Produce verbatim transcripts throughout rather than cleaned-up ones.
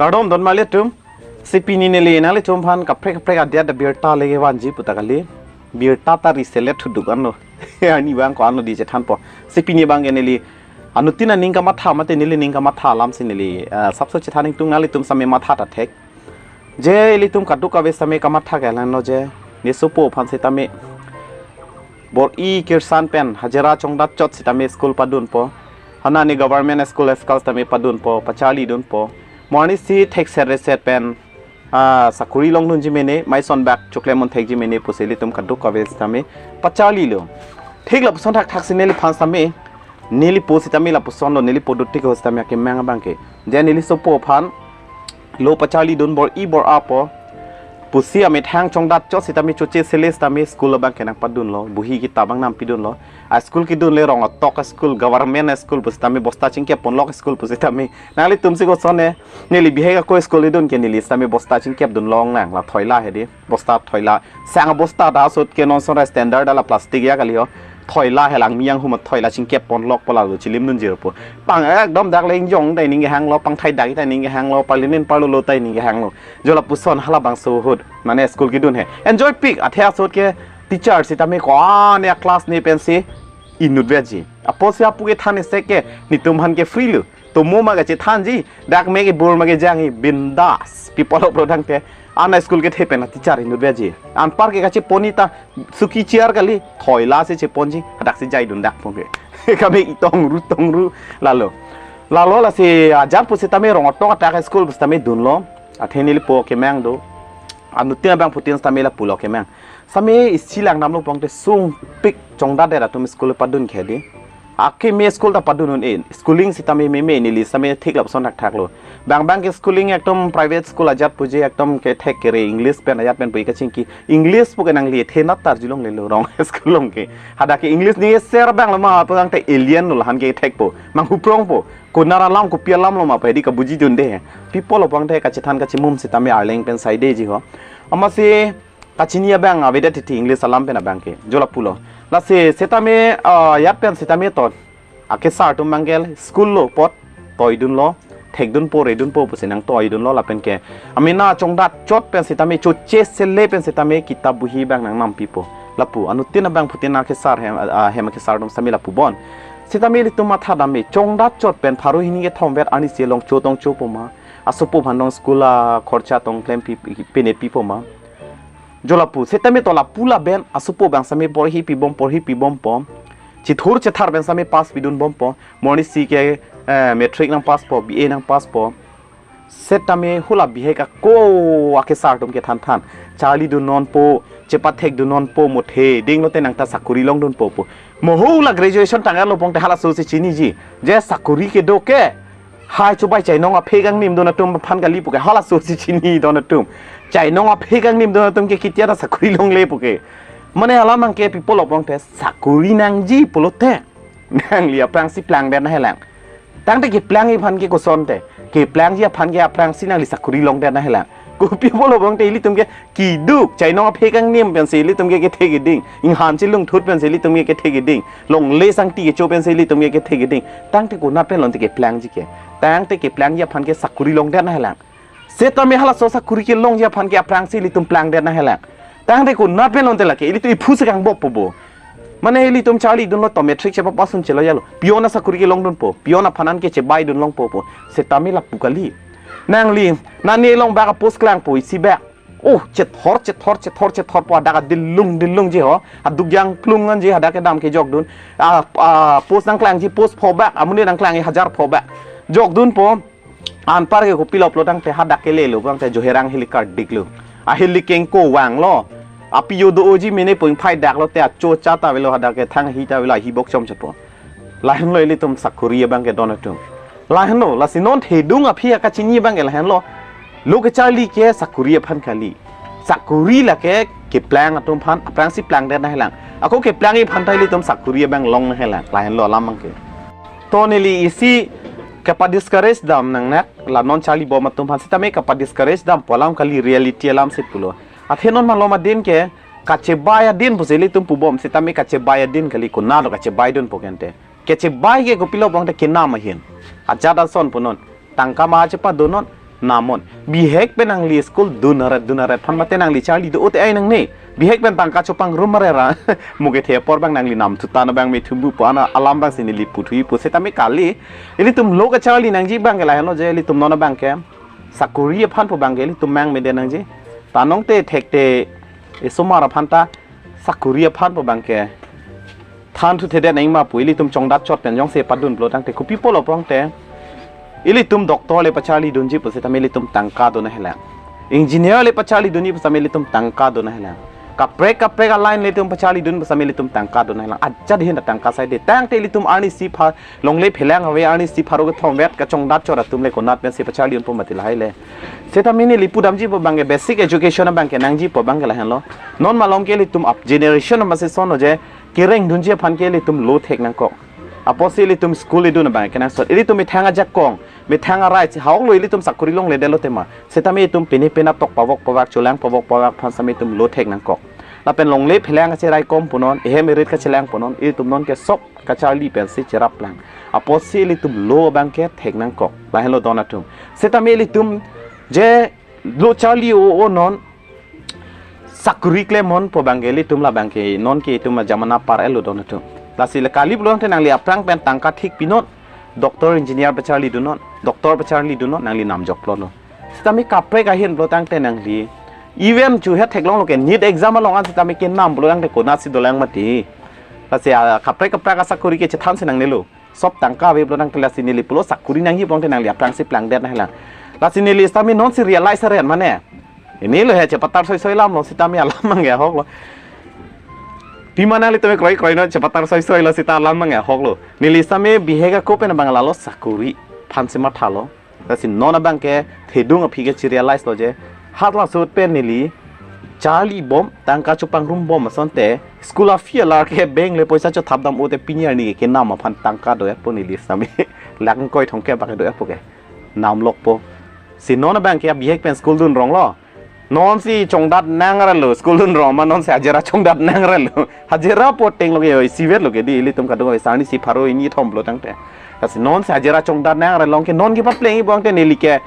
Kardom don mali atum. Si pini neli nanglitum aphan kaprek kaprek adia da birta lege vanji puta kali. Birta ta riselet thuduk anlo. Ani bang ko anlo di chethanpo. Si pini bang ke neli anuttin aning kamatha mate neli ning kamatha alam si neli, ah, sapso chethan ingtung nanglitum same matha ta thek. Je ilitum kadokave same kamatha ke lang no je. Ne sopo aphan sitame bor-i kirsan pen hajira chongdat chot sitame school padunpo. Hana ne government school eskal sitame padunpo, pacharlidunpo. Mo arnisi thekset reset pen, ah, sakuri longdunji mene, maison bak choklemon thekji mene pusi ilitum kadokave sitame pacharlilo. Thik lapuson thakthak si neliphan sitame, neli po sitame lapuson lo, neli po dotik ho sitame akemang abang ke. Je neli sopo aphan lo pacharlidun bor-i bor-apo. Pusi amethang chongdat chot sitame choche sele sitame school abang ke nangpadunlo, buhi kitab abang nampidunlo. A school kedun le Rong Atok school, government school pusitame bosta chingkep ponlok school pusitame. Nanglitum si koson ne, neli bihek ako school idun ke neli sitame bosta chingkep dunlong nang la thoila hedi. Bosta thoila. Sang bosta da sot ke non son standard ala plastic ya kali ho. Thoila helang miyang huma thoila chingkep ponlok pola lo chilimdunji ro po. Pang ekdom dak le ingjong ta ining kehanglo, pangthai dak ta ining kehanglo, parlinen parlo lo ta ining kehanglo. Jo lapuson halabangso ahut. Mane school kedun he. Enjoy pik athe asot ke teacher sitame ko-an ya class ne pensi inut veji. Apotsi apu kethan isi ke netum aphan ke free lo. Tomo ma kachethanji, dak me kebor ma kejangji, bindas. Pi apotlo prodang te, ana school kethe pen teacher inut veji. Anpar ke kachepon ta, suki chair kali, thoila si cheponji, hadak si jaidun dak pon ke. Kami itongru, tongru, lalo. Lalo lasi, ajat pusitame Rong Atok atak school pusitame dunlo. Athe neli po kemang do. Anuttin abangphutin sitame lapulo kemang. Sitame isi lang damlo pon te sungpik chongdat det atum school padun ke di. Akeme school ta padun un-e. Schooling sitame meme neli sitame thik lapuson thakthak lo. Bang bang ke schooling ekdom private school ajat puji ekdom kethek kere English pen ajat pen pu kachingki. English pu ke nangli the nat tarjulong lelo rong school along ke. Hadak ke English ne ser bang lo ma pu bang te alien lo lahan kethekpo. Manghuprongpo. Konar alam kopi alam lo ma pu hedi kabujidunde. Pi apotlo pon te kachethan kachemum sitame Arleng pen side ji ho. Amatsi kachini abang avedet titi English alam pen abang ke. Jo lapulo. Lasi sitame, ah, ajat pen sitame to. Akesar atum abang ke school lo apot toidunlo. Thekdunpo redunpo pusi nangtoidunlo lapen ke. Amena chongdat chot pen sitame choche sele pen sitame kitab buhi abang nangnampipo. Lapu anuttin abangphutin akesar hem, ah, hem akesar atum sitame lapu bon. Sitame ilitum matha dam-e chongdat chot pen pharo hini kethom vet arnisi along cho tong chopo ma. Asopo aphan tong school akhorcha tong klempi pi- pine pipo ma. Jo lapu, sitame to lapu laben, asopo abang sitame porhi pibom, porhi pibompo. Chithur chithar pen sitame pass pidunbompo. Mo arnisi ke, eh, matric nangpasspo, B A nangpasspo. Sitame hula bihek ako akesar atum kethan than. Charlidun nonpo, chepathekdun nonpo, mothe, dinglo te nang ta sakuri longdunpo pu. Mo hula graduation tanglo pon te halaso si chiniji. Je sakuri kedo ke. Hai chubai chainong aphe kangnim dun atum aphan kali pu ke halaso si chinidun atum. Chainong aphe kangnim dun atum ke kitia ta sakuri longle pu ke. Mane alam abang ke pi apotlo pon te sakuri nangji pulote. Nangli aphrangsi plangdet nahelang. Tangte keplangji aphan ke koson te. Keplangji aphan ke aphrangsi nangli sakuri longdet nahelang. Kopi apotlo pon te ilitum ke keduk, chainong aphe kangnim pensi ilitum ke kethe keding. Inghan chelungthut pensi ilitum ke kethe keding. Longle sangti kecho pensi ilitum ke kethe keding. Tangte konat pen lonte keplangji ke. Tangte keplangji aphan ke sakuri longdet nahelang. Sitame halaso sakuri kelongji aphan ke aphrangsi ilitum plangdet nahelang. Tangte konat pen lonte lake ilitum iphu sekang bop po bo. Mane ilitum charlidunlo to matric chepapass un chelo jalo. Pion asakuri kelongdunpo. Pion aphan an ke chebaidun longpo po. Sitame lapu kali. Nangli, nani along bak a-post klangpo isi bak. Oh, chethor, chethor, chethor, chethor po hadak adilung, dilungji ho. Aduk jangplung anji hadak kedam kejokdun. A, a, post nangklangji post pho bak, amonit nangklangji hajar pho bak. Jokdunpo. Anpar ke kopilo pulo tangte hadak kelelo tangte Johirang hilikar diklo. Ahilik kengko vanglo. Api yo do-oji mene pu ingphai daklo te acho cha ta avelo hadak kethang hi ta avelo ahi bok chom chapo. Lahenlo ilitum sakuri abang kedon atum. Lahenlo, lasi non thedung aphi akachini abang ke lahenlo. Lo kecharli ke sakuri aphan kali. Sakuri lake keplang atum aphan, aphrangsi plangdet nahelang. Ako keplangji aphan ta ilitum sakuri abang long nahelang. Lahenlo alam abang ke. To neli isi kapa-discourage dam nangnak, la non charlibom atum aphan sitame kapa-discourage dampo alam kali, reality alam si pulo. Athe non malom adin ke kachebai adin pusi ilitum pubom sitame kachebai adin kali, konat lo kachebaidunpo kente. Kechebai ke kopilo pon te kenam ahin. Ajat ason pu non. Tangka ma chepadun non. namnon. Bihek pen nangli school dun aret dun aret aphan mate nangli charli do-o te ai nangne. Bihek pen tangka chopangrum arera. Muke the apor abang nangli nam thutan abang me thumbu pu ana alam abang si neli puthui pu setame kali. Ilitum lo kacharli nangji abang ke lahenlo je ilitum non abang ke sakuri aphan pu abang ke ilitum mang mede nangji. Tanong te thekte isomar aphan ta sakuri aphan pu abang ke than thu thedet nangma pu ilitum chongdat chot pen jongsi padun pulotangte kopi pulo pulotangte ilitum doctor le pacharli dunji pu setame ilitum tangka dun helang. Engineer le pacharli dunji pu setame ilitum tangka dun helang. Kaprek kaprek a-line le ilitum pacharli dun pu setame ilitum tangka dun helang. Ajat hin ta tangka sai de tangte ilitum arnisi pha longle phelang ave arnisi pharo kethom vet kachongdat chot atum le konat pensi pacharli dunpo mati lahai le. Setame neli pudamji pu abang ke basic education abang ke nangji pu abang ke lahenlo. Non malom ke ilitum up generation ma si sonlo je kereng dunji aphan ke ilitum lo thek nangkok. Apotsi ilitum school idun abang ke nangsot. Ilitum methang ajakong, methang arai si haoklo ilitum sakuri longledetlo tema. Setame itum pine pina tok pavok pavak cholang pavok pavak aphan setame itum lo thek nangkok. Lapen longle phelang kacherai kom punon, ehem erit kachelang punon, ilitum non ke sop kacharli pensi cheraplang. Apotsi ilitum lo abang ke thek nangkok. Lahenlo don atum. Setame ilitum je lo charli o o non sakuri klemnon pu abang ke ilitum la abang ke non ke itum ajamana par elo don atum. Lasi le kali pulotangte nangli aphrang pen tangka thik pinon. Doctor engineer pacharli dunnon. Doctor pacharli dunnon nangli nam joklo non. Setame kaprek ahin pulotangte nangli. Even chu het theklonglo ke NEET exam along an setame kenam pulotangte konatsi dolang mati. Lasi a kaprek kaprek asakuri ke chethan si nangnelo. Sop tangka ave pulotangte lasi neli pulo sakuri nangji pulotangte nangli aphrangsi plangdet nanglang. Lasi neli setame nonsi realize aren mane. Ini lo he chepatar soi soi lamlo setame alam abang ke ahoklo. Pima nanglitum kroi kroi non chepatar soi soi lo seta alam abang ke ahoklo. Neli setame bihek ako pen abang lalo sakuri aphansi mathalo. Lasi non abang ke thedung aphi ke chi-realize lo je. Hat laso pen neli charli bom, tangka chopangrum bom asonte, school a-fee alar ke bank le poisa chothap dam-o te pini arni ke kenam aphan tangka do-etpo neli setame. Lakh ingkoi thomkep abang do-etpo ke. Namlokpo. Si non abang ke bihek pen school dun ronglo. Nonsi chongdat nang arlo, school dun rong ma nonsi hajira chongdat nang arlo. Hajira poteng lo ke oi sivet lo ke di ilitum kadung oi sarni si pharo hini thom pulotangte. Lasi nonsi hajira chongdat nang arlo ke non ke papleng i pulotangte neli ke.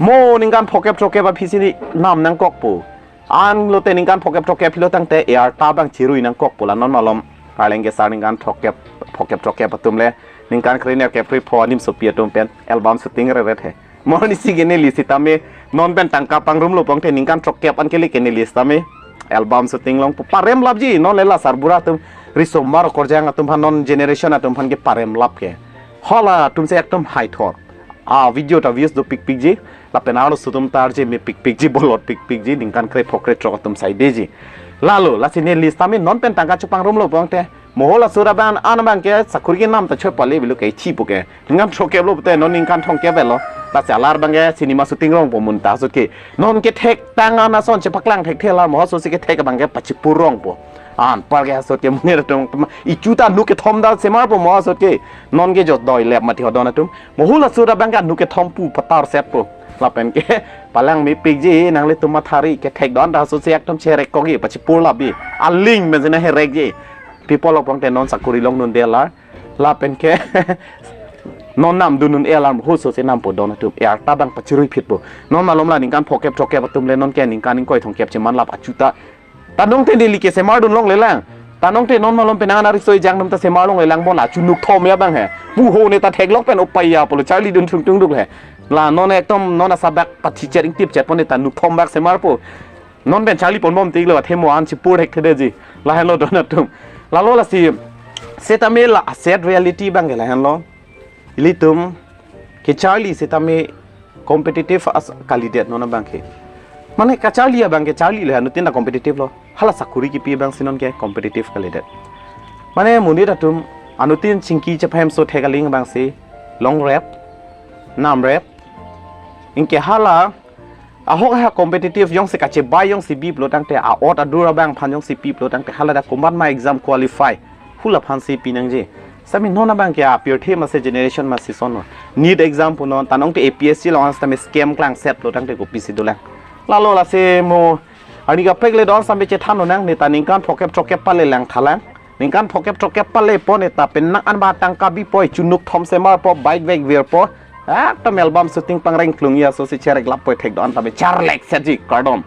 Mo ningkan phokep throkkep aphisi ni nam nangkokpo. An lote ningkan phokep throkkep pulotangte arta abang chirui nangkokpo la non malom. Arleng ke sar ningkan throkkep phokep throkkep atum le. Ningkan krenerkep krepho animsopi atum pen album shooting reret he. Mo arnisi ke neli setame non pen tangka pangrumlo pulotangte ningkan throkkep an kele ke neli setame album shooting longpo parem lapji non le la sarbura atum riso maro korjang atum aphan non generation atum aphan ke parem lap ke. Hala atumsi ekdom haithor. A video ta views dopikpikji. Lapen arloso atum ta arje mepikpikji bolot pikpikji ningkan krepho krethrok atum saidetji. Lalo lasi neli setame non pen tangka chopangrumlo pulotangte. Mo halaso abang an abang ke sakuri kenam ta choi pale bilo ke chipo ke. Ningkan throkkep lo pute non ningkan thomkep lo. Lasi alar abang ke cinema shooting rongpo mun ta asut ke. Non ke thektang an ason chepaklang thekthe la mo halasosi ke thek abang ke pachipur rongpo. Anpar ke asut ke monit atum ichu ta nuk kethom dal semarpo mo asut ke. Non ke jot doi lep mati ho don atum. Mo halaso abang ke nuk kethom pu patar setpo. Lapen ke palang mepikji nanglitum mathari ke thek don ta asutsi ekdom cherekkokji pachipur lapji. Aling men sina herekji. Pi pulo pulotangte non sakuri longdunde alar. Lapen ke non namdun un-e alam halasosi nampo don atum. Arta abang pachirui phitpo. Non malom la ningkan phokep throkkep atum le non ke ningkan ingkoi thomkep cheman lap achu ta. Tanong te neli ke semar dun longlelang. Tanong te non malom penang ana riso ejang atum ta semar longlelang bon la chu nuk thom abang he. Pu ho ne ta theklong pen upaya pulo charli dun thungthung duk he. La non ekdom non asabak pachichet ingtipchet pon ne ta nuk thom bak semarpo. Non pen charli ponbom tiklo athe mo an chipur thekthedetji. Lahenlo don atum. Lalo lasi setame la sad reality abang ke lahenlo. Ilitum kecharli setame competitive as kalidet non abang ke. Mane kacharli abang ke charlilo anuttin ta competitive lo. Hala sakuri kipi abangsi non ke competitive kalidet. Mane monit atum anuttin chingki chepahemso thek aling abangsi longrep, namrep, anke hala ahok ha competitive jongsi kachebai jongsi pi pulotangte a-ot adur abang aphan jongsi pi pulotangte hala ta komat ma exam qualify hula aphansi pi nangji. Setame non abang ke apirthe masi generation masi sono. NEET exam punon tanong te A P S C along setame scam klangset pulotangte kopisi dolang. Lalo lasi mo arni kaprek le don setame chethan nang ne ta ningkan phokep throkkep pale lang thalang. Ningkan phokep throkkep pale po ne ta penang an ba tangka bipo chu nuk thom semarpo bike vek virpo. Ekdom album shooting pangreng klung ya, so si cherek lap poi thek don tame charlek setji kardom.